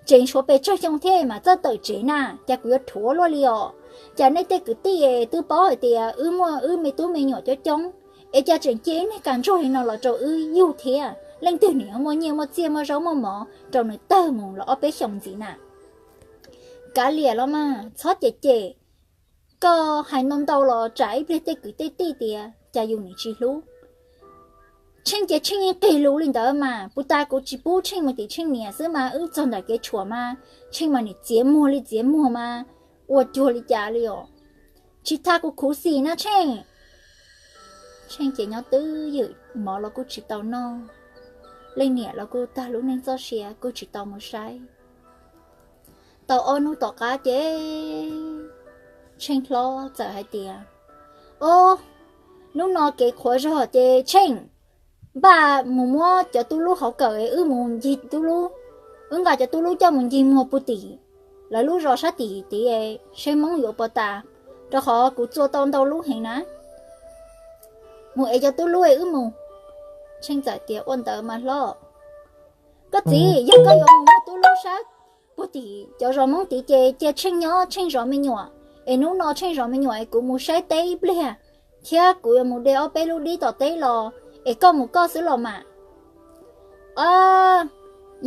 tseem tshuav pes tsawg xyoo thiab mas txawj tawm tsev na, cas kuv yuav rhuav luaj li os. Cas nej tej kwv tij twb paub hais tias wb muaj wb me tub me nyuam coob coob, es cas tseem cia ib niag kas ntsuag li no los rau wb yug thiab? Leej twg nws yuav muaj nyiaj muaj txiaj muaj zaub muaj mov rau nws tawg mus los ob peb xyoos ntxiv na? Kav liam los mas txhob cem cem, koj hais ntau ntau los tsam ib pliag tej kwv tej tij tias cas yus nim tsis hlub. Tsheej ces Tsheej yeej qig lus li ntawd mas, puag ta kuv tsis pub Tsheej mus tim Tsheej niam xwb mas wb txog ntawm kev tshuam mas Tsheej mas nim txiav muag li txiav muag mas, ua cuag li cas li os. Tsis tha kuv khuv xim na Tsheej. Tsheej ces nyob twj ywm, mov los kuj tsis tau noj, leej niam los kuj tag lub neej txoj sia kuj tsis tau mus saib. Tau ob hnub tom qab ces Tsheej hlob txawm hais tias, Ob, hnub no kev qhuav zog ces Tsheej, npaj mus muab cov tub lub hauv kawm es wb mus ncig tub lub, wb nqa cov tub lub coj mus ncig muag puag tim lawv lub zos sab tim tid, saib Hmoob yuav puas tas, rau qhov kuv txua tau ntau lub heev na. Mus ev cov tub lub es wb mus. Tsheej txawm tias, Ua ntawd mas hlob. Koj txiv, yog koj yuav mus muag tub lub sab puag tim cov zos Hmoob tid ces cia Tsheej nyob Tsheej zov me nyuam, es hnub no Tsheej zov me nyuam es kuv mus saib teb ib pliag, thiab kuv yuav mus de ob peb lub dib tom teb los, es koj mus koj xwb los mas.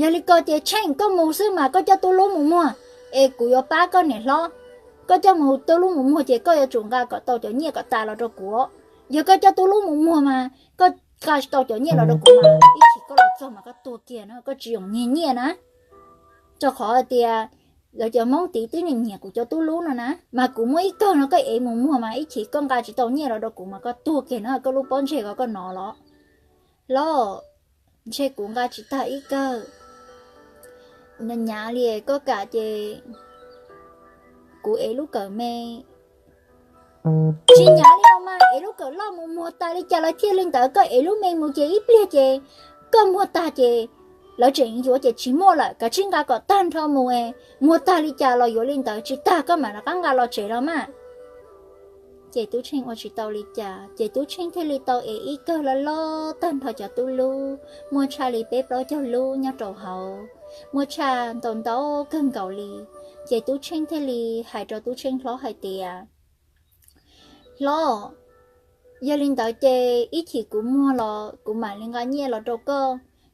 Yog li ko ces Tsheej koj mus xwb mas koj coj tub lub mus muag, es kuv yuav pab koj niam hlob. Koj coj mus tub lub mus muag ces koj yuav tsum nqa kom tau cov nyiaj kom tas los rau kuv. Yog koj coj tub lub mus muag mas koj nqa tsis tau cov nyiaj los rau kuv mas ib chim koj los txog mas koj tuag kiag na, koj tsis yoom nyiag nyiaj na. Rau qhov tias lawv cov Hmoob tid twb nyiam nyiam kuv cov tub lub no na, mas kuv muaj ib kawg no koj ev mus muag mas ib chim koj nqa tsis tau nyiaj los rau kuv mas koj tuag kiag na, koj lub pob ntseg ko koj hnov los? Hlob, ntshe kuv nqa tsis tag ib kawg. Nyav li koj kam ces kuv ev lub kawm me. Tsis nyav li no mas ev lub kawm loj mus muag tas li cas los thiaj li ntawd, koj ev lub me mus ces ib pliag ces koj muag tag ces lawv tseem yuav ces tsis muaj lawm, kav tsij nqa kom tag nrho mus, muag tag li cas los yuav li ntawd, tsis tag koj mam rov qab nqa los tsev los mas. Ces Tub Tsheej ua tsis tau li cas ces Tub Tsheej thiaj li tau ev ib kawg loj loj tag nrho cov tub lub, muaj tshaj li peb plaub caug lub nyob rau hauv, muaj tshaj ntau ntau kawg nkaus li. Ces Tub Tsheej thiaj li hais rau Tub Tsheej hlob hais tias, Hlob, yog li ntawd ces ib chim kuv muag los kuv mam li nqa nyiaj los rau koj.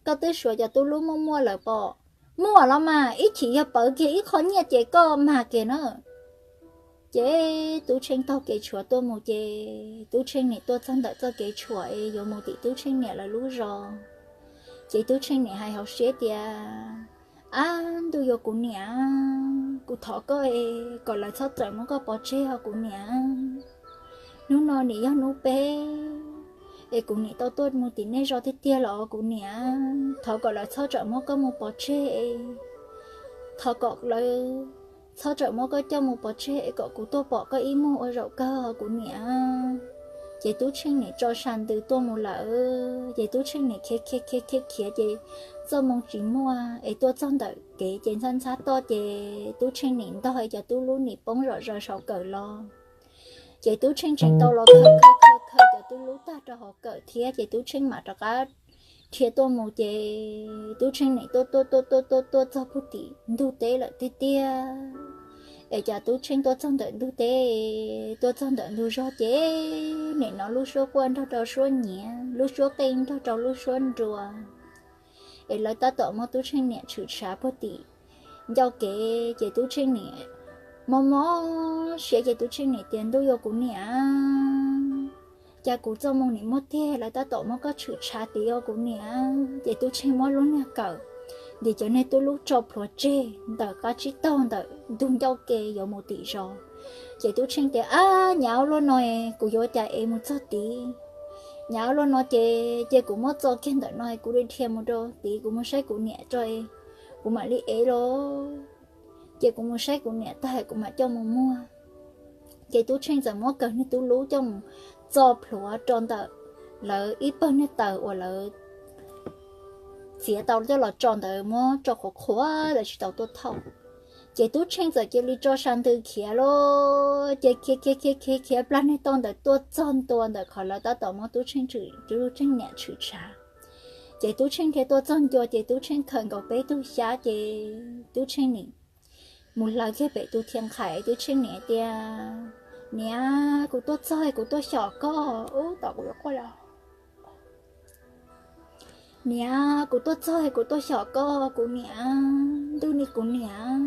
Koj twb suav cov tub lub muaj muaj lawm pob? Muaj los mas ib chim yog pawv kiag ib qho nyiaj ces koj mag kiag na. Ces Tub Tsheej taug kev tshuam tuaj mus ces Tub Tsheej niam tuaj txog ntawm txoj kev tshuam es yuav mus tim Tub Tsheej niam lawv lub zos. Ces Tub Tsheej niam hais hauv siab tias, Ab, ntuj yuav kuv niam, kuv thov koj es kom lawv txhob txawm muab koj pov tseg os kuv niam. Hnub no nim yog hnub peb es kuv nim tau tuaj mus tim nej zos tiag tiag los kuv niam. Thov kom lawv txhob txawm muab koj mus pov tseg, thov kom lawv txhob txawm muab koj coj mus pov tseg es kom kuv tuaj pom koj ib muag ua zaum kawg os kuv niam. Ces Tub Tsheej niam tso sa ntws tuaj mus lawm, ces Tub Tsheej niam khiav khiav khiav khiav khiav ces txoj moo tsis muaj es tuaj txog ntawm kev ces ntxhab ntxhab toj ces Tub Tsheej niam ntog cov tub lub nim poob zom zaws saum kawm los. Ces Tub Tsheej tseem tau los khaws khaws khaws cov tub lub tag rau hauv kawm thiab ces Tub Tsheej mam rov qab dhia tuaj mus ces Tub Tsheej niam tuaj tuaj tuaj tuaj tuaj tuaj txog puag tim ntug teb lawm tiag tiag. Es cas Tub Tsheej tuaj txog ntawm ntug teb, tuaj txog ntawm ntug zog ces nim no lub suab quaj nrog rau suab nyiav, lub suab qeej nrog rau lub suab nruas. Es lawv tab tom muab Tub Tsheej niam tshwm tshav puag tim ncauj kev ces Tub Tsheej niam mob mob siab ces Tub Tsheej niam tias, Ntuj yuav kuv niam, cas kuv txoj moo nim muaj tiag, lawv tab tom muab koj tshwm tshav tid os kuv niam. Ces Tub Tsheej muab lub niag kawm ntim cov niag tub lub tso plhuav tseg ntawm qab tsib taug ntawm ntug ncauj ke yuav mus tim zos. Ces Tub Tsheej tias, Ab, nyav ua luaj no, kuv yuav cas ev mus txog tid. Nyav ua luaj no ces cia kuv muab txo kiag ntawm no, kuv li dhia mus rau tid, kuv mus saib kuv niam tso, kuv mam li ev los. Ces kuv mus saib kuv niam tag kuv mam coj mus muag. Ces Tub Tsheej txawm muab kawm niag tub lub coj mus txo plhuav rau ntawm lawv ib pawg niag taws uas lawv txiav tau coj los tso ntawd, muab tso qhuav qhuav lawv tsis tau tuaj thauj. Ces Tub Tsheej txawm cia li tso sa ntws khiav los, ces khiav khiav khiav khiav khiav plag niag toj ntawd tuaj txog ntua ntawm qhov lawv tab tom muab Tub Tsheej tshwm, Tub Tsheej niam tshwm tshav. Ces Tub Tsheej thiaj tuaj txog ncua ces Tub Tsheej khawm nkaus peb tug xyab ces Tub Tsheej nim mus hlawv kiag pem tus thiaj nqhais, Tub Tsheej niam tias, Niam, kuv tuaj txog kuv tuaj xyom koj ub tom kuv yuav quaj los. Niam, kuv tuaj txog kuv tuaj xyom koj kuv niam, ntuj ni kuv niam,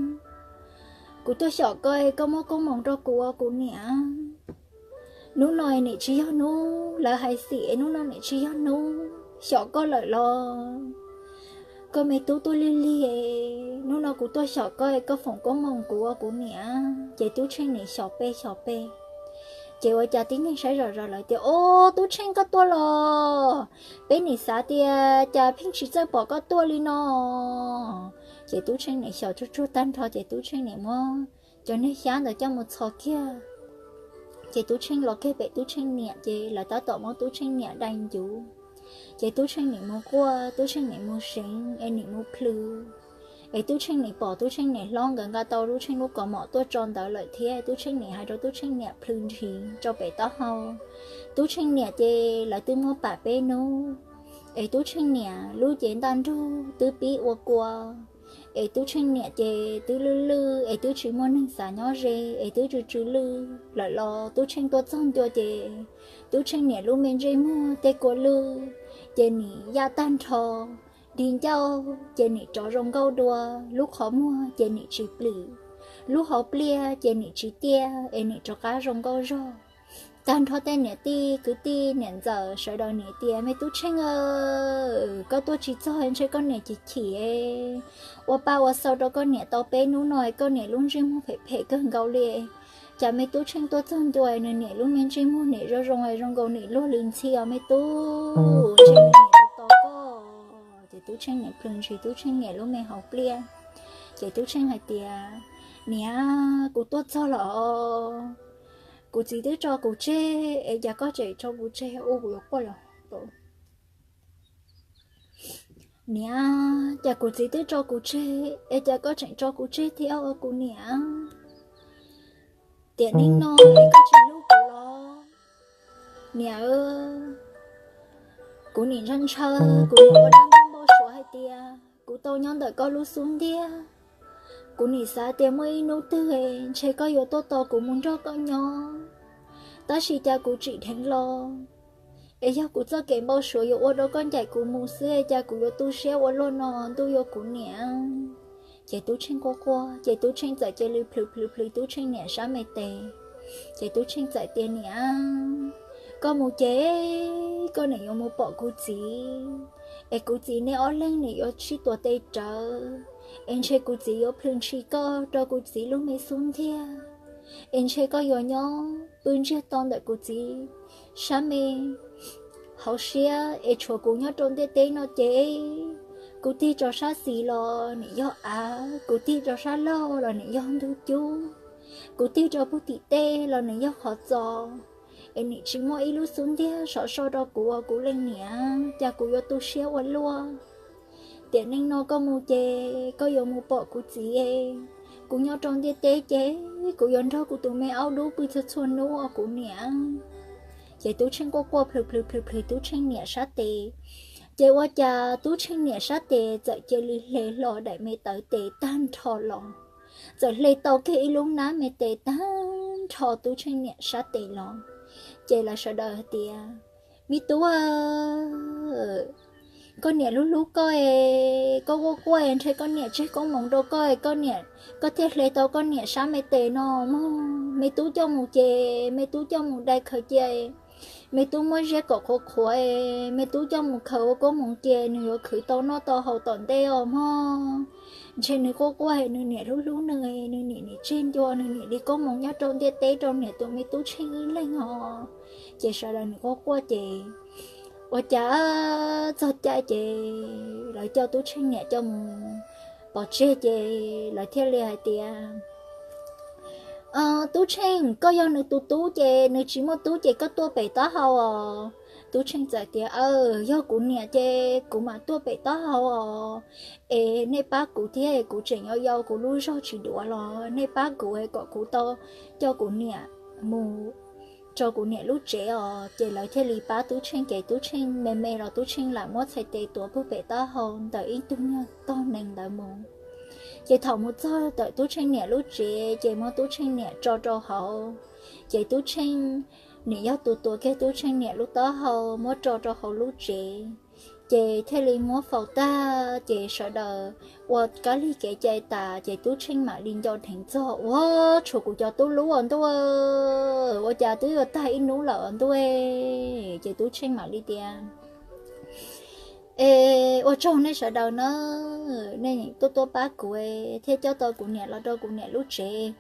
kuv tuaj xyom koj, koj muab koob moos rau kuv ua kuv niam. Hnub no nim tsis yog hnub lawv hais xim, hnub no nim tsis yog hnub xyom koj lawm los. Koj me tub tuaj lig lig, hnub no kuv tuaj xyom koj, koj foom koob moos kuv ua kuv niam. Ces Tub Tsheej nim xyom pe xyom pe, ces ua cas tib neeg saib zom zaws lawv tias, Ob, Tub Tsheej koj tuaj los. Peb nim xav tias cas pheej tsis txawj pom koj tuaj li no. Ces Tub Tsheej nim xyom tsuag tsuag tag nrho ces Tub Tsheej nim muab cov niag xyab ntawd coj mus txhos kiag. Ces Tub Tsheej los kiag pem Tub Tsheej niam ces lawv tab tom muab Tub Tsheej niam dai ncuv. Ces Tub Tsheej nim mus quaj, Tub Tsheej nim mus seev es nim mus plhws. Es Tub Tsheej nim pom Tub Tsheej niam hlob nkawd nqa tau Tub Tsheej lub kaus mom tuaj tso ntawd lawm thiab, Tub Tsheej nim hais rau Tub Tsheej niam plhws ntshis rau pem taub hau. Tub Tsheej niam ces lawv twb muab pam peb hnub, es Tub Tsheej niam lub cev ntaj nrug twb pib ua kua, es Tub Tsheej niam ces twb lwj lwj es twb tsis muaj neeg xav nyob ze es twb tsw tsw lwj lawm los Tub Tsheej tuaj txog ncua ces Tub Tsheej niam lub me ntsej muag tej kua lwj ces nim yaj tag nrho, di ncauj ces nim rov zoo nkauj dua, lub qhov muag ces nim tsis plim, lub hauv pliaj ces nim tsis tiaj es nim rov qab zoo nkauj zog. Tag nrho tej niam tij kwv tij niam ntxawm sawv daws nim tias, Me Tub Tsheej, koj tuaj tsis txog ntshe koj niam chim chim ua pa ua xau rau koj niam tau peb hnub no, koj niam lub ntsej muag phem phem kawg nkaus li. Cas me Tub Tsheej tuaj txog ncua nws niam lub me ntsej muag nim zoo zoo zoo nkaus nim luag li ntxhi os me tub, ntshe nws niam tos koj. Ces Tub Tsheej niam plhws ntshis Tub Tsheej niam lub me hauv pliaj, ces Tub Tsheej hais tias, Niam, kuv tuaj txog los, kuv txiv twb tso kuv tseg es cas koj tseem tso kuv tseg ua kuv yuav quaj los. Niam, cas kuv txiv twb tso kuv tseg es cas koj tseem tso kuv tseg thiab os kuv niam? Tiam neej no es koj tsis hlub kuv los? Niam, kuv nim ntshaw ntshaw, kuv nim ua dab ntub npau suav hais tias kuv tau nyob ntawm koj lub xub ntiag. Kuv nim xav tias muaj ib hnub twg ntshe koj yuav tuaj tos kuv mus nrog koj nyob, tab sis cas kuv tsim dheev los. Es yog kuv txoj kev npau suav yuav ua rau koj ncaim kuv mus xwb, cas kuv yuav tu siab ua luaj no ntuj yuav kuv niam. Ces Tub Tsheej quaj quaj, ces Tub Tsheej txawm cia li plhws plhws plhws Tub Tsheej niam sab me tes. Ces Tub Tsheej txawm tias, Niam, koj mus ces koj niam yuav mus pom kuv txiv, es kuv txiv nej ob leeg nim yuav sib tuav tes rawv, es ntshe kuv txiv yuav plhws ntshis koj rau kuv txiv lub me xub ntiag, es ntshe koj yuav nyob pw ntsiag to ntawm kuv txiv sab me hauv siab, es tshuav kuv nyob rau ntiaj teb no ces kuv tig rau sab xis los nim yog av, kuv tig rau sab laug los nim yog ntug cub, kuv tig rau puag tim tej los nim yog qhov txos, es nim tsis muaj ib lub xub ntiag sov so rau kuv ua kuv leej niam, cas kuv yuav tu siab ua luaj. Tiam neej no koj mus ces koj yuav mus pom kuv txiv. Kuv nyob rau ntiaj teb ces kuv yuav nrog kuv tus me aub dub pw txhua txhua hnub os kuv niam. Ces Tub Tsheej quaj quaj plhws plhws plhws plhws Tub Tsheej niam sab tes. Ces ua cas Tub Tsheej niam sab tes txawm cia li hle hlo daim me tawv tes tag nrho los, txawm hle tau kiag ib lub hnab me tes tag nrho Tub Tsheej niam sab tes los. Ces lawv sawv daws hais tias, Me tub, koj niam hlub hlub koj es, koj quaj quaj es ntshe koj niam tseg koob hmoov rau koj es koj niam, koj thiaj hle tau koj niam sab me tes no mog. Me tub coj mus ces me tub coj mus dai khaws cia, me tub muab ziab kom qhuav qhuav es me tub coj mus khaws ua koob hmoov ces nws yuav khwv tau noj tau haus tom ntej os mog. Ntshe nws quaj quaj es nws niam hlub hlub nws, nws niam nim tseg ncua nws niam li koob hmoov nyob rau ntiaj teb rau niam tus me tub Tsheej ib leeg os. Ces sawv daws nim quaj quaj ces ua cas txog caij ces lawv coj Tub Tsheej niam coj mus pov tseg ces lawv thiaj li hais tias, Tub Tsheej, koj yog nws tus tub ces nws tsis muaj tub ces koj tuaj pem taub hau os. Tub Tsheej txawm tias, Aw, yog kuv niam ces kuv mam tuaj pem taub hau os. Es nej pab kuv thiab, kuv tseem yau yau kuv lub zog tsis duav los nej pab kuv kom kuv tau coj kuv niam mus rau kuv niam lub tsev os. Ces lawv thiaj li pab Tub Tsheej, ces Tub Tsheej me me los Tub Tsheej lam muab txhais tes tuav puag pem taub hau ntawm ib tug nyuag tog nees ntawd mus. Ces thaum mus txog ntawm Tub Tsheej niam lub tsev ces muab Tub Tsheej niam tso rau hauv. Ces Tub Tsheej niam yog tus tuav kiag Tub Tsheej niam lub taub hau muab tso rau hauv lub tsev. Ces thiaj li muab faus tag, ces sawv daws ua kab lig kev cai tas, ces Tub Tsheej mam li nco dheev txog, Ua, tshuav kuv cov tub lub os ntuj, ua cas twb yuav tag ib hnub lawm os ntuj. Ces Tub Tsheej mam li tias, Es ua tsaug nej sawv daws na, nej tuaj tuaj pab kuv thiab coj tau kuv niam los rau kuv niam lub tsev.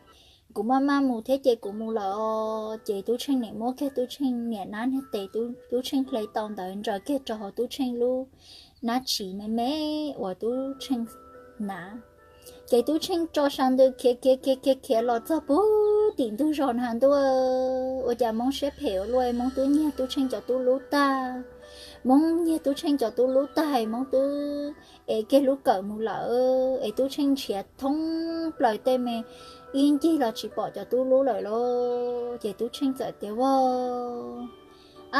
Kuv maj maj mus thiab ces kuv mus lawm os. Ces Tub Tsheej niam muab kiag Tub Tsheej niam nab niag tes Tub Tsheej hle tau ntawd ntsaws kiag rau hauv Tub Tsheej lub nab tsis me me uas Tub Tsheej hnav. Ces Tub Tsheej tso sa ntws khiav khiav khiav khiav khiav los txog puag tim ntug zos na ntuj, ua cas Hmoob siab phem ua luaj, Hmoob twb nyiag Tub Tsheej cov tub lub tag. Hmoob nyiag Tub Tsheej cov tub lub tag, Hmoob twb ev kiag lub kawm mus lawm, es Tub Tsheej nrhiav thoob plaws tej me ib ncig los tsis pom cov tub lub lawm lauj. Ces Tub Tsheej txawm tias, Vauj,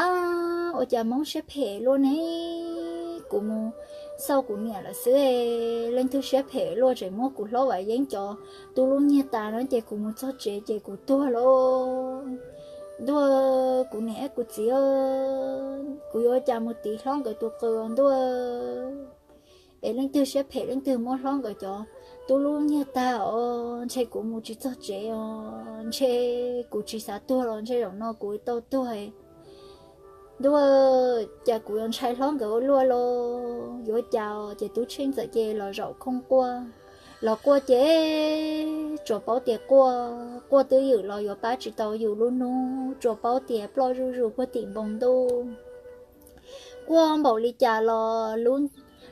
ab, ua cas Hmoob siab phem luaj ne, kuv mus xauj kuv niam lawm xwb, leej twg siab phem luaj tseem muab kuv hlob Vam Yeeb cov tub lub nyiag tas no ces kuv mus txog tsev ces kuv tuag lauj. Ntuj, kuv niam kuv txiv, kuv yuav ua cas mus tiv hlob nkawd tus qws ntuj. Es leej twg siab phem leej twg muab hlob nkawd cov tub lub nyiag tag os, ntshe kuv mus tsis txog tsev os, ntshe kuv tsis xav tuag los ntshe zaum no kuv tau tuag. Ntuj, cas kuv yuav ntshai hlob nkawd ua luaj lauj, yuav cas. Ces Tub Tsheej txawm cia los zaum khooj quaj. Los quaj ces tsuas paub tias quaj, quaj twb ywm los yuav pab tsis tau yus lub hnub, tsuas paub tias ploj zuj zus puag tim npoo ntuj. Quaj npaum li cas los lub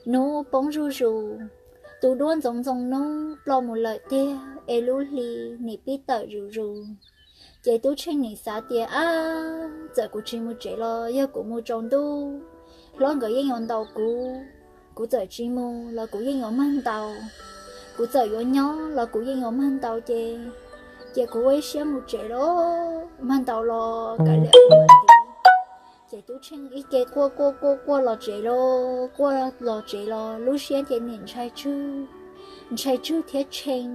hnub poob zuj zus, tus duab ntxoov ntxoo hnub ploj mus lawm tiag, es lub hli nim pib tawm zuj zus. Ces Tub Tsheej nim xav tias, Ab, txawm kuv tsis mus tsev los yog kuv mus tsaus ntuj, hlob nkawd yeej yuav ntaus kuv. Kuv txawm tsis mus los kuv yeej yuav mag ntaus. Kuv txawm yuav nyob los kuv yeej yuav mag ntaus ces, ces kuv ua ib siab mus tsev los mag ntaus los kav liam kuv mam tiv. Ces Tub Tsheej ib ke quaj quaj quaj quaj los tsev los, quaj los tsev los lub siab ces nim ntshai tswg, ntshai tswg thiab tshee,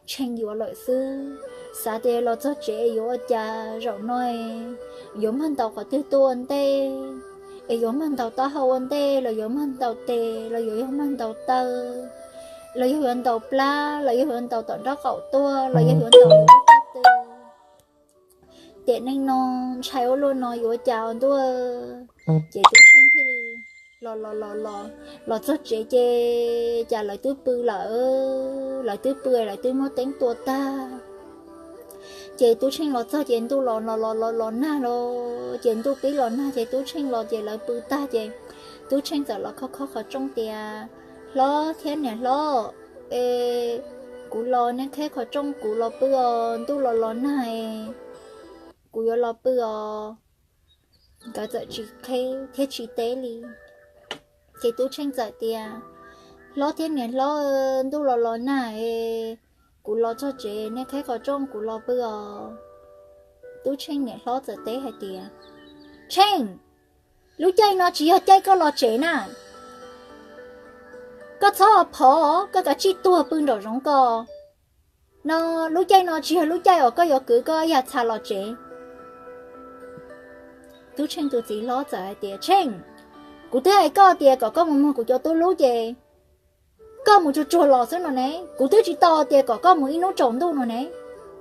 tshee yuav lawm xwb. Xav tias los txog tsev yuav ua cas, zaum no yuav mag ntaus qhov twg tuaj ua ntej, es yuav mag ntaus taub hau ua ntej los yuav mag ntaus tes los yuav yog mag ntaus taw, los yog yuav ntaus plab los yog yuav ntaus tom nraub qaum tuaj los yog yuav ntaus lub tw. Tiam neej no ntshai ua luaj no yuav ua cas ntuj. Ces Tub Tsheej thiaj li los los los los los txog tsev ces cas lawv twb pw lawm, lawv twb pw, lawv twb muab teeb tua tag. Ces Tub Tsheej los txog ces ntuj los los los los los nag los, ces ntuj pib los nag ces Tub Tsheej los ces lawv pw tag ces Tub Tsheej txawm los khob khob qhov rooj tias, Hlob thiab niam hlob, es kuv los nej qheb qhov rooj kuv los pw os, ntuj los los nag, kuv yuav los pw os. Nkawd txawm tsis qheb thiab tsis teb li. Ces Tub Tsheej txawm tias, Hlob thiab niam hlob, ntuj los los nag, kuv los txog tsev nej qheb qhov rooj kuv los pw os. Tub Tsheej niam hlob txawm teb hais tias, Tsheej, lub caij no tsis yog caij koj los tsev na. Koj txhob phov, koj kav tsij tuag pw nraum zoov ko. No, lub caij no tsis yog lub caij uas koj yuav kwv koj yam txha los tsev. Tub Tsheej tus txiv hlob txawm hais tias, Tsheej, kuv twb hais koj tias kom koj mus muag kuv cov tub lub ces koj mus tsuag tsuag los xwb no ne. Kuv twb tsis tau tias kom koj mus ib hnub tsaus ntuj no ne.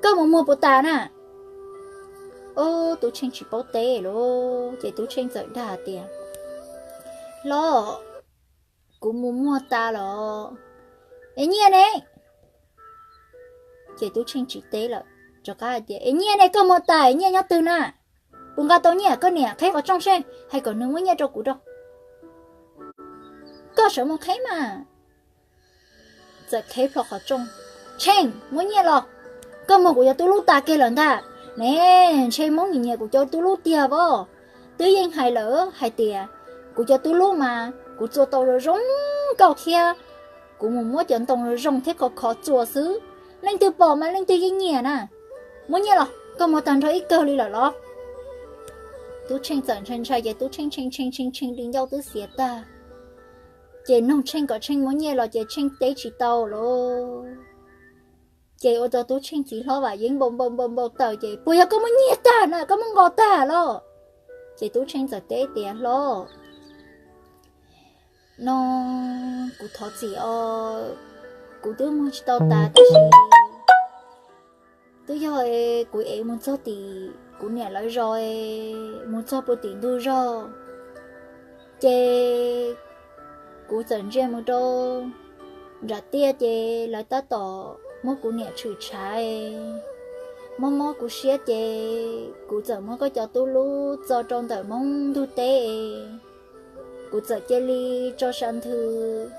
Koj mus muag puas tas na? Ob, Tub Tsheej tsis paub teb lawm ces Tub Tsheej txawm dag tias, Hlob, kuv mus muag tas los. Es nyiaj ne? Ces Tub Tsheej tsis teb lawm, rov qab hais tias, Es nyiaj ne, koj muag tas nyiaj nyob twg na? Puas nqa tau nyiaj? Koj niam qheb qhov rooj seb, hais kom nws muab nyiaj rau kuv rau. Koj sawv mus qheb mas. Txawm qheb plho qhov rooj. Tsheej, muab nyiaj los. Koj muag kuv cov tub lub tas kiag lawm ntag ne. Ntshe Hmoob nyiam nyiam kuv cov tub lub tiag os. Twb yeej hais lawm hais tias kuv cov tub lub mas kuv txua tau zoo zoo nkauj thiab. Kuv mus muab cov ntoo zoo zoo thiab khov khov txua xwb. Leej twg pom mas leej twg yeej nyiam na. Muab nyiaj los, koj muag tag nrho ib kawg li lawm los? Tub Tsheej txawm ntshai ntshai ces Tub Tsheej tshee tshee tshee tshee li ncauj twb xiav tag. Ces nug Tsheej kom Tsheej muab nyiaj los ces Tsheej teb tsis tau lawm. Ces ua rau Tub Tsheej txiv hlob vam yeeb npau npau npau npau taws ces, Puas yog koj muab nyiaj tag na, koj muab nqos tag los? Ces Tub Tsheej txawm teb tias, Hlob, no kuv thov txim os, kuv twb muag tsis tau tas tab sis twb yog kuv ev mus txog tim kuv niam lawv zos, mus txog puag tim ntug zos, ces kuv txawm ntsia mus rau nram tiaj ces lawv tab tom muab kuv niam tshwm tshav, mob mob kuv siab ces kuv txawm muab koj cov tub lub txo rau ntawm Hmoob ntug teb. Kuv txawm cia li tso sa nthwv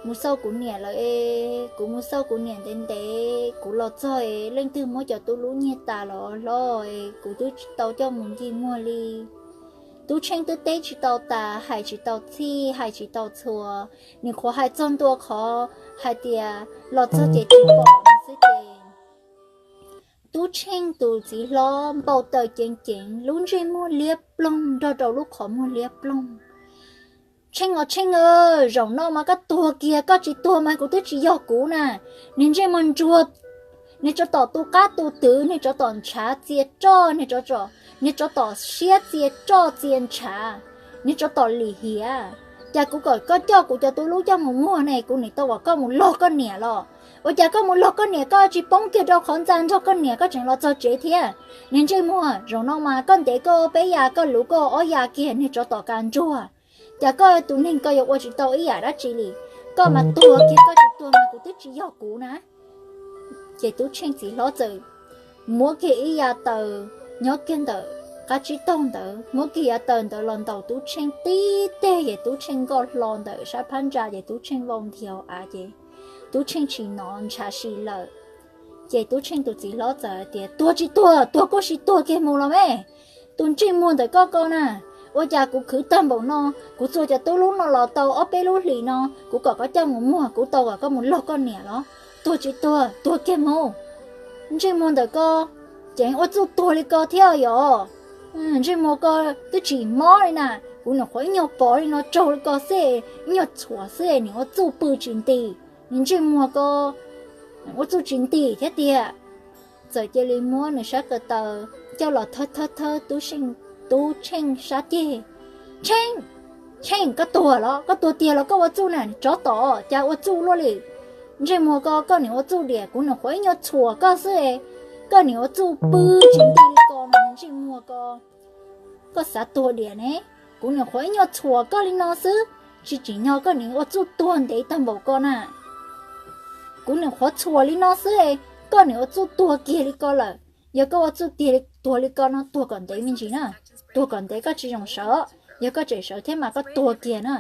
mus xauj kuv niam lawm es kuv mus xauj kuv niam ntev ntev kuv los txog es leej twg muab cov tub lub nyiag tas los hlob es kuv twb tsis tau coj mus ncig muag li. Tub Tsheej twb teb tsis tau tas, hais tsis tau txhij, hais tsis tau txhua, nws qhuav hais txog ntua qhov hais tias los txog ces tsis pom no xwb ces Tub Tsheej tus txiv hlob npau taws ceev ceev, lub ntsej muag liab ploog nrog rau lub qhov muag liab ploog. Tsheej os Tsheej, zaum no mas koj tuag kiag, koj tsis tuag mas kuv twb tsis yog kuv na. Niag ntsej muag ntsuag, niag tsov tom tu qab tu twv, niag tsov tom ntshav txia roj, niag tsov tom siab txia roj txia ntshav, niag tsov tom lim hiam. Cas kuv kom koj coj kuv cov tub lub coj mus muag ne, kuv nim tau kom koj mus log koj niam los? Ua cas koj mus log koj niam koj tsis poob kiag rau qhov ntxa nrog koj niam koj tseem los txog tsev thiab? Niag ntsej muag, zaum no mas koj ntev koj peb ya, koj luv koj ob ya kiag, niag tsov tom kav ntsuag. Cas koj tus neeg koj yuav ua tsis tau ib yam dab tsi li. Koj mas tuag kiag, koj tsis tuag mas kuv twb tsis yog kuv na. Ces Tub Tsheej txiv hlob txawm muab kiag ib ya taws nyob kiag ntawm qab tsib taug ntawd, muab kiag ya taws ntawd los ntaus Tub Tsheej tib teg ces Tub Tsheej nkoj hlo ntawm sab phab ntsa ces Tub Tsheej vau nthi hauv av ces Tub Tsheej tsis hnov ntshav si lawm. Ces Tub Tsheej tus txiv hlob txawm tias, Tuag tsis tuag, tuag kuj sim tuag kiag mus los me. Tus ntsej muag ntawm koj ko na, ua cas kuv khwv tag npaum no, kuv txua cov tub lub no los tau ob peb lub hlis no, kuv kom koj coj mus muag, kuv tau kom koj mus log koj niam los? Tuag tsis tuag, tuag kiag mus. Ntsej muag ntawm ko, ces ua txuj tuag li ko thiab yom? Ntsej muag ko twb tsis mob li na, kuv nyuam qhuav ib nyuag pov li no raug li ko xwb, ib nyuag txhuam xwb, nim ua txuj pw tsis nti. Ntsej muag ko ua txuj tsis nti thiab tiag. Txawm cia li muab nws sab ko taw coj los thawb thawb thawb Tub Tsheej sab ceg. Tsheej, Tsheej, koj tuag los? Koj tuag tiag los koj ua txuj na, tsov tom, cas ua txuj luaj li? Ntsej muag ko, koj nim ua txuj diam, kuv nyuam qhuav ib nyuag txhuam koj xwb, koj nim ua txuj pw tsis nti li ko no, ntsej muag ko. Koj xav tuag diam ne? Kuv nyuam qhuav ib nyuag txhuam koj li no xwb, tsis tsim nyog koj nim ua txuj tuag ntev tag npaum ko na. Kuv nyuam qhuav txhuam li no xwb, koj nim ua txuj tuag kiag li ko lawm. Yog koj ua txuj tiag tuag li ko no tuag kom ntev me ntsis na, tuag kom ntev koj tsis zoo sawv, yog koj tseem sawv thiab mas koj tuag kiag na.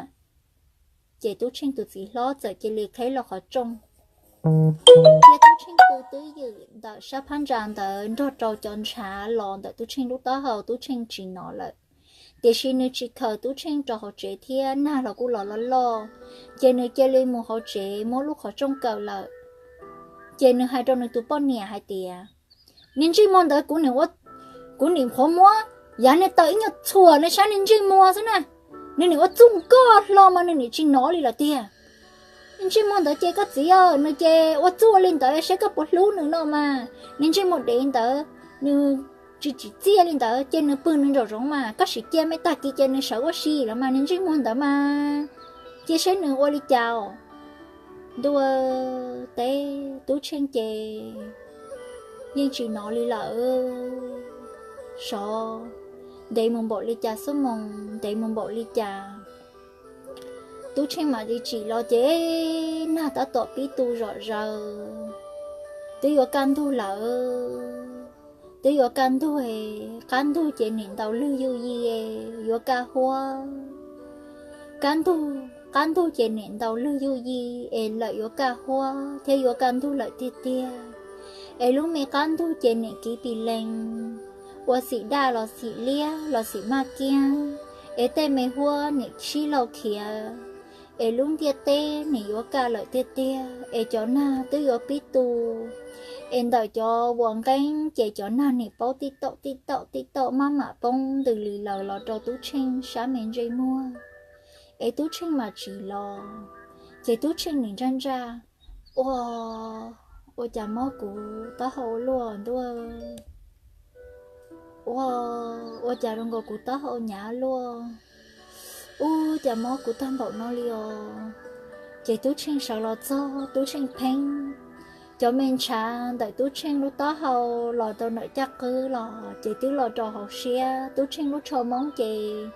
Ces Tub Tsheej tus txiv hlob txawm cia li qheb los qhov rooj, thiab Tub Tsheej tus twj ywm ntawm sab phab ntsa ntawd nrog rau cov ntshav los ntawm Tub Tsheej lub taub hau, Tub Tsheej tsis hnov lawm. Tiam sis nws tsis khaws Tub Tsheej rau hauv tsev thiab, nag los kuj los loj loj, ces nws cia li mus hauv tsev muab lub qhov rooj kaw lawm. Ces nws hais rau nws tus poj niam hais tias, Niag ntsej muag ntawd, kuv nim qhuav muab yav niag taw ib nyuag txhuam nws sab niag ntsej muag xwb na, nws nim ua txuj nkoj hlo mas nws nim tsis hnov li lawm tiag. Niag ntsej muag ntawd ces koj txiv, nws ces ua txuj li ntawd seb koj puas hlub nws no mas. Niag ntsej muag dev ntawd, nws tsis tsim txiaj li ntawd ces nws pw nws nraum zoov mas, koj sim cia me tag kis ces nws sawv ua si los mas, niag ntsej muag ntawd mas. Cia seb nws ua li cas. Ntuj, teb Tub Tsheej ces yeej tsis hnov li lawm. Sov, ntev mus npaum li cas xub moos, ntev mus npaum li cas, Tub Tsheej mam li tsim los ces nag tab tom pib tu zom zaws. Twb yuav kaj ntug lawm, twb yuav kaj ntug, qab ntug ces nim ntaus lwg yuj yi, yuav kaj huab. Kaj ntug, qab ntug ces nim ntaus lwg yuj yi es lawm yuav kaj huab thiab yuav kaj ntug lawm tiag tiag. Es lub me qab ntug ces nim kiv pis lees, ua xim daj los xim liab los xim maj kiab, es tej me huab nim sib laug khiav, es lub ntiaj teb nim yuav kaj lawm tiag tiag, es cov nag twb yuav pib tu, Es ntawm cov vuas nqeeb ces cov nag nim paub tib taum tib taum tib taum maj mam poob ntws li lawm los rau Tub Tsheej sab me ntsej muag. Es Tub Tsheej mam tsim los, ces Tub Tsheej nim ntsaj ntsaj, ua, ua cas mob kuv taub hau luaj ntuj, ua, ua cas zoo nkaus kuv taub hau hnyav luaj, ua cas mob kuv tag npaum no li os. Ces Tub Tsheej sawv los txog, Tub Tsheej pheeb, cov me ntshav ntawm Tub Tsheej lub taub hau los rau ntawm caj qwb los ces twb los rau hauv siab. Tub Tsheej lub tsho moob ces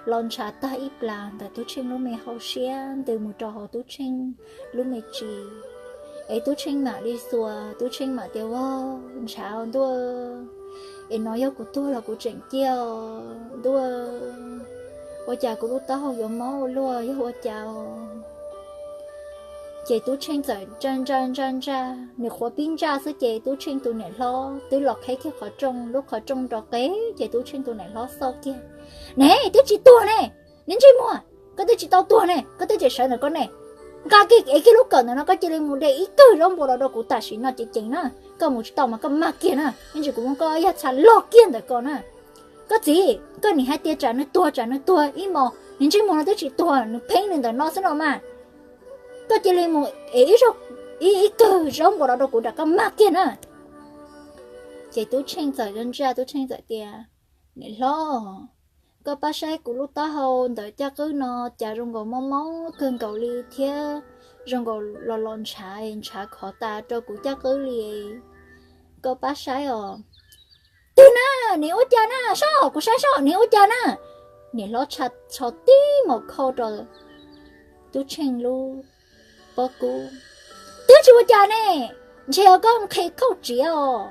los ntshav tag ib plas ntawm Tub Tsheej lub me hauv siab ntws mus rau hauv Tub Tsheej lub me ris. Es Tub Tsheej mam li xuas, Tub Tsheej mam tias, Vag, ntshav ntuj, es no yog kuv tuag los kuv tseem ciaj ntuj, ua cas kuv lub taub hau yuav mob ua luaj, yog ua cas? Ces Tub Tsheej txawm ntsaj ntsaj ntsaj ntsaj, nws qhuav pib ntsaj xwb ces Tub Tsheej tus niam hlob twb los qheb kiag qhov rooj, lub qhov rooj nrov qev ces Tub Tsheej tus niam hlob xauj kiag, Ne, twb tsis tuag ne, ne ntsej muag, koj twb tsis tau tuag ne, koj twb tseem sawv ntawm koj ne. Nqa kiag ev kiag lub kawm ntawm no koj cia li mus de ib kawm zaub npua los rau kuv tam sim no ceev ceev na, koj mus tsis tau mas koj mag kiag na, ib ntsis kuv muab koj ib yag txha log kiag ntawm ko na. Koj txiv, koj nim hais tias tsam nws tuag tsam nws tuag ib hmos, nws ntsej muag no twb tsis tuag, nws pheeb nws ntawm no xwb no mas. Koj cia li mus ev ib, ib kawm zaub npua los rau kuv nram koj mag kiag na. Ces Tub Tsheej txawm ntsaj ntsaj, Tub Tsheej txawm tias, Niam hlob, koj pab saib kuv lub taub hau ntawm caj qwb no cas zoo nkaus mob mob kawg nkaus li thiab zoo nkaus los los ntshav, ntshav khov tas rau kuv caj qwb li. Koj pab saib os. Twg na? Nim ua cas na? Soj, kuv saib soj, nim ua cas na? Niam hlob tshaj tsho tib mos khauj rau Tub Tsheej lub pob kub. Twb tsis ua cas ne, ntshe yog koj nqhis khauj tsiav os.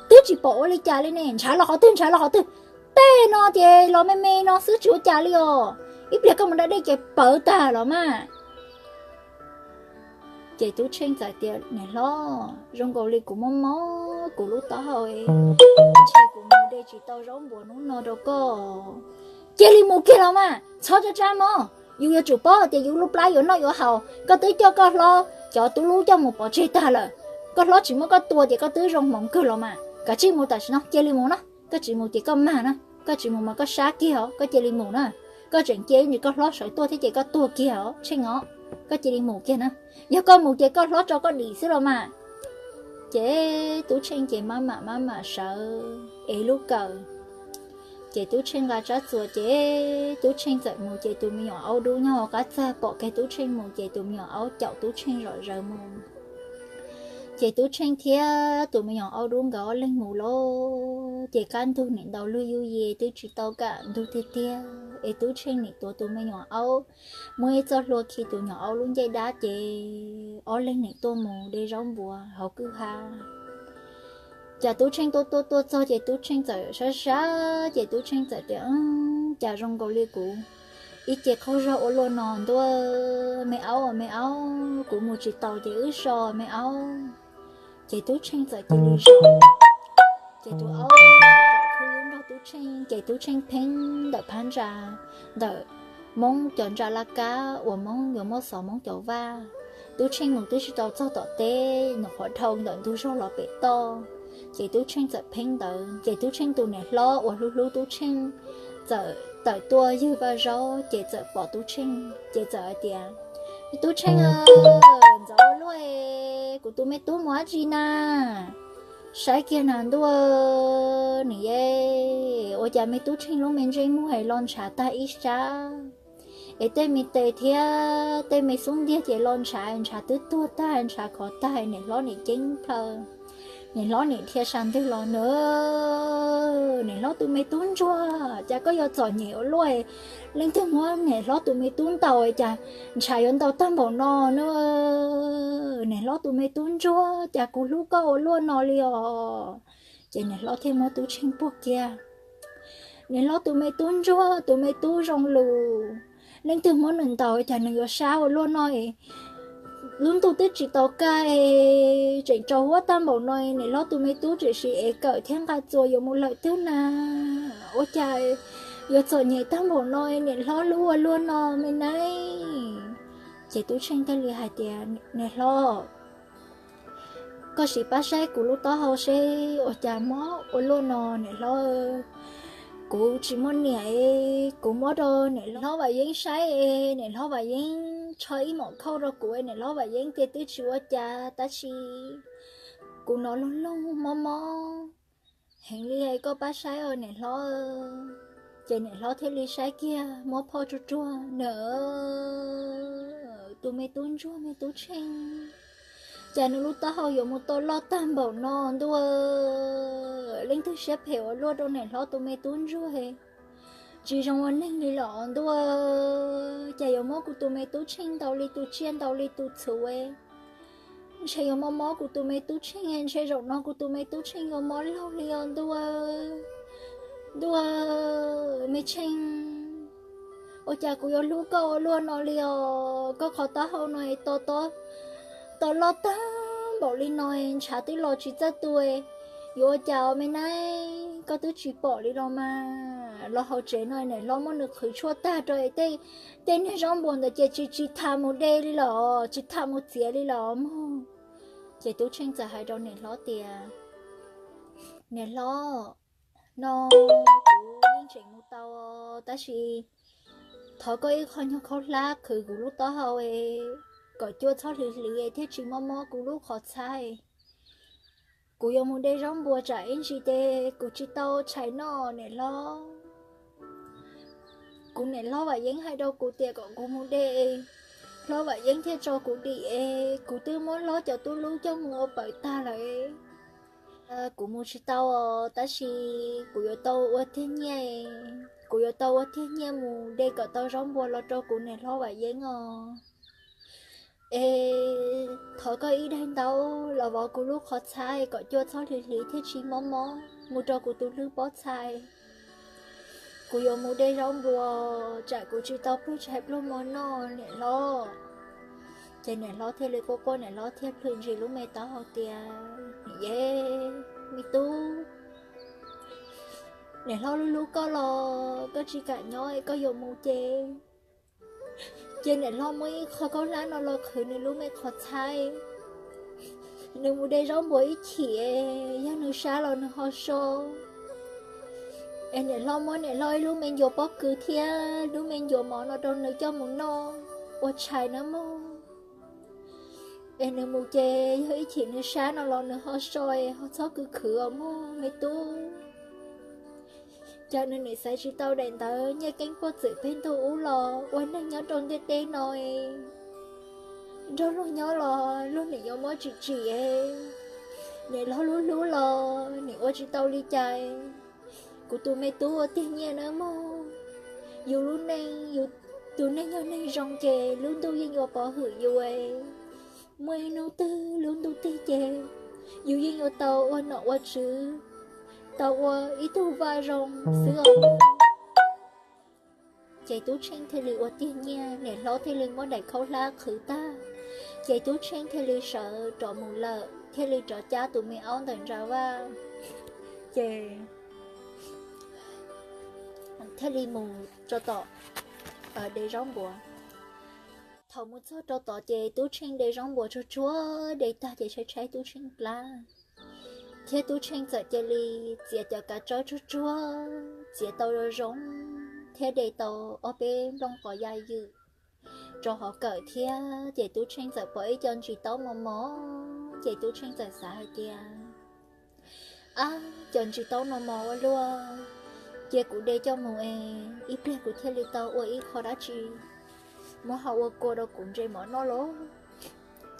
Twb tsis pom ua li cas li ne, ntshav los qhov twg, ntshav los qhov twg? Tej no ces los me me no xwb tsis ua cas li os. Ib pliag koj mus da dej ces pawv tag los mas. Ces Tub Tsheej txawm tias, Niam hlob, zoo nkaus li kuv mob mob kuv lub taub hau, ntshe kuv mus de tsis tau zaub npua hnub no rau koj. Cia li mus kiag los mas, txhob tsa tsa mog. Yus yuav tsum paub tias yus lub plab yuav noj yuav haus, koj twb coj koj hlob cov tub lub coj mus pov tseg tag lawm. Koj hlob tsis muab koj tua ces koj twb zoo hmoov kawg los mas. Kav tsij mus tam sim no, cia li mus na. Koj tsis mus ces koj mag na, koj tsis mus mas koj sab kiag os, koj cia li mus na. Koj tseem cia ib ntsis koj hlob sawv tuaj thiab ces koj tuag kiag os Tsheej os. Koj cia li mus kiag na, yog koj mus ces koj hlob tso koj dim xwb los mas. Ces Tub Tsheej ces maj mam maj mam sawv ev lub kawm. Ces Tub Tsheej nqa tsab txuas ces Tub Tsheej txawm mus ces tus me nyuam aub dub nyob hauv qab txag pom kiag Tub Tsheej mus ces tus me nyuam aub caum Tub Tsheej zom zaws mus. Ces Tub Tsheej thiab tus me nyuam aub dub nkawd ob leeg mus lawm ces kaj ntug nim ntaus lug yuj ye twb tsis tau kam ntug tiag tiag es Tub Tsheej nim tuav tus me nyuam aub, muab ib txoj hlua khi tus nyuam aub lub ncej dab ces ob leeg nim tuaj mus de zaub npua hauv kwj ha. Ces Tub Tsheej tuaj tuaj tuaj txog ces Tub Tsheej txawm sab sab ces Tub Tsheej txawm tias, Cas zoo nkaus li kuv ib ce qaug zog ua luaj no ntuj, me aub me aub, kuv mus tsis taus ces wb so me aub. Ces Tub Tsheej txawm cia li zaum, ces tus aub zaum khwb nrog Tub Tsheej ces Tub Tsheej pheeb ntawm phab ntsa, ntawm Hmoob cov ntsa laj kab uas Hmoob yuav muab xov Hmoob cov vaj. Tub Tsheej mus twb tsis tau txog tom teb, nyuam qhuav dhau ntawm ntug zog los pem toj, ces Tub Tsheej txawm pheeb ntawd ces Tub Tsheej tus niam hlob uas hlub hlub Tub Tsheej txawm tawm tuaj ywg vaj zaub ces txawm pom Tub Tsheej ces txawm hais tias, Tub Tsheej, ntxov luaj, kuv tus me tub mus dab tsi na? Saib kiag na ntuj, nws ye, ua cas me Tub Tsheej lub me ntsej muag los ntshav tag ib sab, es tej me tes thiab tej me xub ntiag ces los ntshav, ntshav twb tuag tag, ntshav khov tag. Niam hlob nim ceeb plhaw, niam hlob nim dhia sas ntws los na, Niam hlob tus me tub ntsuag, cas koj yuav txom nyem ua luaj? Leej twg muab niam hlob tus me tub ntaus cas ntshav yuav ntau tag npaum no na? Niam hlob tus me tub ntsuag, cas kuv hlub koj ua luaj no li os? Ces niam hlob thiaj muab Tub Tsheej puag kiag. Niam hlob tus me tub ntsuag, tus me tub zoo lus, leej twg muab nws ntaus cas nws yuav sab ua luaj no? Lub ntuj twb tsis tau kaj, tseem tsaus huab tag npaum no, niam hlob tus me tub tseem siv ev kawm thiab nqa txuas yuav mus lawm twg na? Ua cas yuav txom nyem tag npaum no, niam hlob hlub ua luaj no me na? Ces Tub Tsheej thiaj li hais tias, Niam hlob, Koj sim pab saib kuv lub taub hau seb ua cas mob ua luaj no niam hlob. Kuv tsis muaj niam es kuv muab rau niam hlob Vam Yeeb saib es niam hlob Vam Yeeb tsho ib mom khauj rau kuv es niam hlob Vam Yeeb tias twb tsis ua cas tab sis kuv hnov loog loog mob mob heev li, koj pab saib os niam hlob. Ces niam hlob thiaj li saib kiag muab phoj tsuag tsuag na, tus me tub ntsuag me tub Tsheej, cas nws lub taub hau yuav mus tau loj tag npaum no ntuj. Leej twg siab phem ua luaj rau niam hlob tus me tub ntsuag, tsis zoo ua neeg li los ntuj. Cas yuav muab kuv tus me tub Tsheej ntaus li tus tsiaj ntaus li tus txhuv, ntshe yuav mob mob kuv tus me tub Tsheej, ntshe zaum no kuv tus me tub Tsheej yuav mob laug li os ntuj. Ntuj, me Tsheej, ua cas kuv yuav hlub koj ua luaj no li os? Koj qhov taub hau no to loj tag npaum li no, ntshav twb los tsis txawj tu, yuav ua cas me nab? Koj twb tsis pom li los mas, los hauv tsev no niam hlob muab nws qhwv tshuaj tag rau, tej niag zaub npua ntawd ces tsis tsis tham mus de li los tsis tham mus txiav li los mog. Ces tub Tsheej txawm hais rau niam hlob tias, niam hlob, no kuv yeej tseem mus tau tab sis thov koj ib qho nyuag khaub hlab qhwv kuv lub taub hau kom cua txhob hliv hliv thiaj tsis mob mob kuv lub qhov txhab. Kuv yuav mus de zaub npua tsam ib ntsis ces kuv tsis tau tshais noj niam hlob. Kuv niam hlob Vam Yeeb hais rau kuv tias kom kuv mus de, hlob Vam Yeeb thiaj tso kuv dim es kuv twb muab hlob cov tub hlub coj mus ua pawg tag lawm. Kuv mus tsis tau os tab sis kuv yuav tau ua tiag nyiaj, kuv yuav tau ua tiag nyiaj mus de kom tau zaub npua los rau kuv niam hlob Vam Yeeb os. Es thov koj ib daim ntaub los vov kuv lub qhov txhab kom cua txhob hliv hliv thiaj tsis mob mob mus rau kuv tus hlwb pob txha. Kuv yuav mus de zaub npua tsam kuv tsis tau pluag tshais pluag mov noj niam hlob. Ces niam hlob thiaj li quaj quaj, niam hlob thiaj plhws ntsis lub me taub hau tias, niam, me tub, niam hlob hlub hlub koj los koj tsis kam nyob, koj yuav mus ces, ces niam hlob muab ib qho khaub hlab no los qhwv nws lub me qhov txhab, nws mus de zaub npua ib chim, yog nws sab los nws ho so. Es niam hlob muab niam hlob ib lub me ncuav pob kws thiab lub me ncuav mov no rau nws coj mus noj ua tshais nawb mog. Es nws mus ces yog ib chim nws sab no los nws ho so, ho txhob khwv khwv os mog me tub. Cas nws nim xaiv tsis tau daim ntawv nyiaj keeb puag txwm peb ntug ub los ua neeg nyob rau ntiaj teb no, nrog luag nyob los luag nim yuav muab tsim tsim, niam hlob hlub hlub los nim ua tsis tau li cas. Kuv tus me tub ua tiag nyiaj nawb mog. Yus lub neej, yus tus neeg yog neeg zoo ces lub ntuj yeej yuav pov hwm yus. Muaj ib hnub twg lub ntuj tig ces yus yeej yuav tau ua nom ua tswv, tau ua ib tug vaj zoo xwb os. Ces Tub Tsheej thiaj li ua tiag nyiaj, niam hlob thiaj li muab daim khaub hlab qhwv tag, ces Tub Tsheej thiaj li sawv rov mus lawm, thiaj li rov cab tus me aub ntawm ntsa vaj, ces thiaj li mus rau tom de zaub npua. Thaum mus txog rau tod ces Tub Tsheej de zaub npua tsuag tsuag de tag ces tshaib tshaib Tub Tsheej plab, thiab Tub Tsheej txawm cia li txiav cov kav tsawb tsuag tsuag, txiav tau zoo zoo, thiab de tau ob peb nplooj qos yaj ywm rau hauv kawm thiab. Ces Tub Tsheej txawm pom ib co ntsis taub mos mos, ces Tub Tsheej txawm xav hais tias, ab, cov ntsis taub no mos ua luaj, cia kuv de coj mus es ib pliag kuv thiaj li tau ua ib qho dab tsi muab ho ua kua rau kuv ntse mov noj lauj.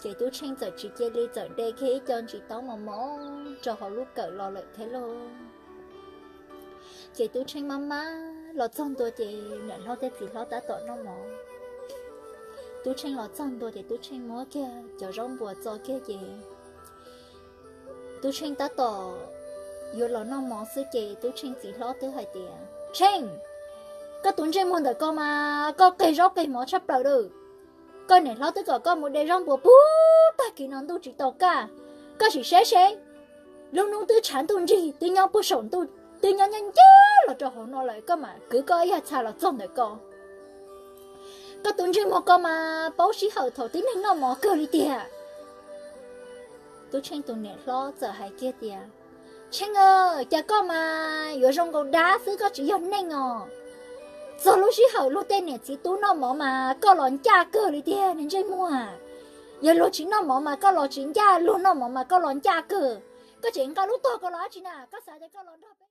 Ces Tub Tsheej txawm tsis cia li txawm de kiag ib co ntsis taub mos mos rau hauv lub kawm los lawm thiab lauj. Ces Tub Tsheej maj maj los txog ntua ces niam hlob thiab txiv hlob tab tom noj mov. Tub Tsheej los txog ntua ces Tub Tsheej muab kiag cov zaub npua txo kiag ces Tub Tsheej tab tom yuav los noj mov xwb ces Tub Tsheej txiv hlob twb hais tias, Tsheej, koj tus ntsej muag ntawm koj mas koj qig zaub qig mov tshaj plaws lawm. Koj niam hlob twb kom koj mus de zaub npua puag tag kis no ntuj tsis tau kaj, koj sim saib seb, lub hnub twb tshav ntuj nrig twb nyob puag saum ntuj, twb nyob nyob ncaj los rau hauv no lawm koj mam kwv koj ib yag txha los txog ntawm ko. Koj tus ntsej muag ko mas paub sij hawm thaum tib neeg noj mov kawg li tiag. Tub Tsheej tus niam hlob txawm hais kiag tias, Tsheej, cas koj mas yuav zoo nkaus dab xwb, koj tsis yog neeg os. Txog lub sij hawm luag tej niam txiv tub noj mov mas koj los ncaj kawg li tiag niag ntsej muag. Yog luag tsis noj mov mas koj los tsis ncaj, luag noj mov mas koj los ncaj kawg. Koj tseem nqa lub tog ko los dab tsi na? Koj xav tias koj los nrog peb